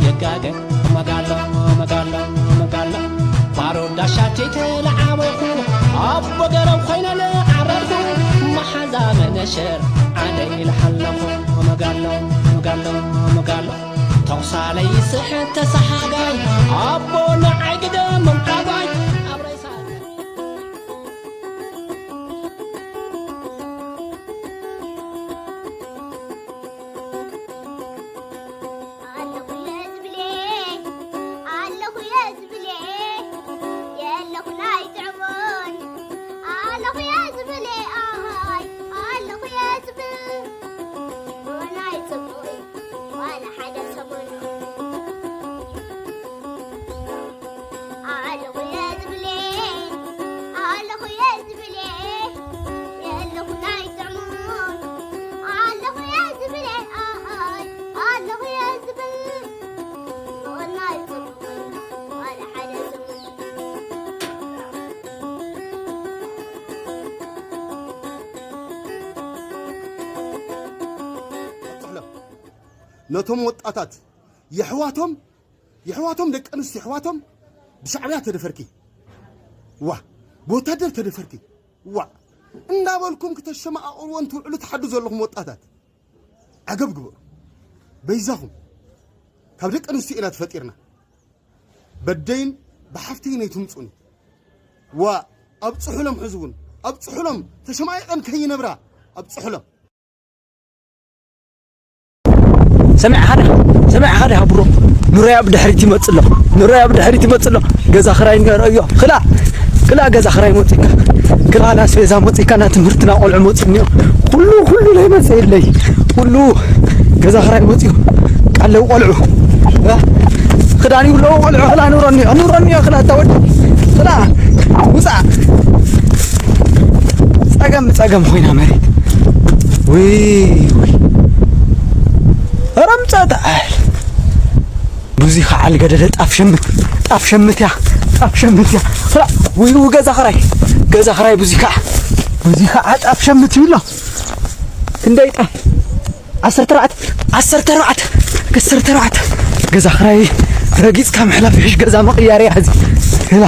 ይጋገ መጋሎ መጋሎ መጋሎ ባሮ ዳሻ ተይተለዓበኹ ኣቦ ገረብ ኮይነ ለዓረርኩ መሓዛ መነሸር ዓደ ኢልሓለኹ መጋሎ መጋሎ መጋሎ ተቑሳለይ ይስሕት ተሰሓጋይ ኣቦ ንዓይ ግደም ምምዓባይ ኣብ ሬሳ ኣለኹ እየ ዝብሌ፣ ኣለኹ እየ ዝብሌ፣ የለኹን ኣይጥዕሞን። ኣለኹ እየ ዝብሌ፣ ኣሃይ፣ ኣለኹ እየ ዝብል፣ ሎና ይጽቡቕ እዩ፣ ዋላ ሓደ ሰሙን። ኣለኹ እየ ዝብሌ፣ ኣለኹ እየ ዝብሌ፣ የለኹን ኣይጥዕሞን። ኣለኹ እየ ዝብሌ፣ ኣሃይ፣ ኣለኹ እየ ዝብል፣ ሎና ይጽቡቕ እዩ፣ ዋላ ሓደ ሰሙን። ነቶም ወጣታት የሕዋቶም፣ የሕዋቶም ደቂ ኣንስትዮ የሕዋቶም ብሻዕብያ ተደፈርኪ፣ ዋ፣ ብወታደር ተደፈርኪ፣ ዋ፣ እንዳበልኩም ክተሸማቐቕርወን ትውዕሉ ትሓዱ ዘለኹም ወጣታት፣ ዓገብ ግበሩ። በይዛኹም ካብ ደቂ ኣንስትዮ ኢና ተፈጢርና። በደይን ብሓፍተይን ኣይትምጹኒ። ዋ፣ ኣብጽሑሎም ሕዚ እውን፣ ኣብጽሑሎም፣ ተሸማቒቐን ከይነብራ፣ ኣብጽሑሎም። ሰሚዕኻ ዲኻ? ሰሚዕኻ ዲኻ ብሮ? ንሮይ ኣብ ድሕሪት ይመጽእ ኣሎ። ንሮይ ኣብ ድሕሪት ይመጽእ ኣሎ። ገዛ ክራይ ንረዮ። ክላ፣ ክላ ገዛ ክራይ መጺካ። ክላ ናስቤዛ መጺካ፣ ና ትምህርትና ቆልዑ መጺኡ እኒኦ። ኩሉ፣ ኩሉ ናይ መጸ የለይ። ኩሉ ገዛ ክራይ መጺኡ። ቃለው ቆልዑ። እ? ክዳን ይብለዎ ቆልዑ። ክላ ንረኒ፣ ንረኒ ክላ ተወዲ። ክላ ውጻእ። ጸገም፣ ጸገም ኮይና መሬት። ውይ፣ ውይ። ኧረ ምጸ ተዓል። ብዙ ከዓል ገደደ ጣፍ ሸምት፣ ጣፍ ሸምት እያ፣ ጣፍ ሸምት እያ። ፍላ፣ ውይ፣ ውይ፣ ገዛ ኸራይ፣ ገዛ ኸራይ ብዙ ከዓ፣ ብዙ ከዓ ጣፍ ሸምት ይብሎ። ክንደይ ጣፍ? ዓሰርተ ኣርባዕተ፣ ዓሰርተ ኣርባዕተ፣ ዓሰርተ ኣርባዕተ። ገዛ ኸራይ ረጊጽካ ምሕላፍ ይሕሽ፣ ገዛ ምቕያር እያ ሕዚ። ፍላ፣